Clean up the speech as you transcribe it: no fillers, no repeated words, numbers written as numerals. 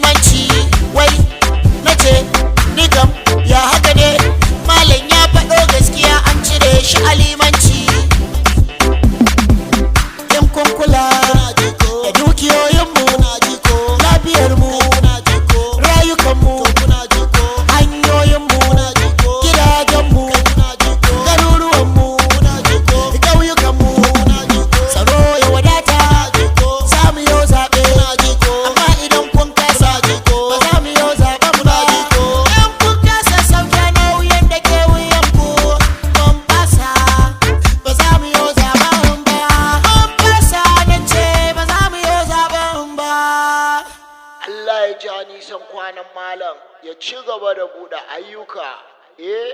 limanci. Wai nace ni kam ya haka ne? Malam ya faɗo gaskiya, an cire shi a limanci. In kun kula da dukiyoyinmu, lafiyarmu, rayukanmu, hanyoyinmu, gidajenmu, garuruwanmu, ƙauyukanmu, tsaro ya wadata, za mu yo zaɓe. Amma idan kun kasa, ba za mu yo zaɓen ba. In kun kasa sauke nauyin da ke wuyanku, mun fasa, ba za mu yo zaɓen ba. Mun fasa, na ce ba za mu yo zaɓen ba. Allah ya ja nisan kwanan malam, ya ci gaba da buɗe ayyuka. Eh.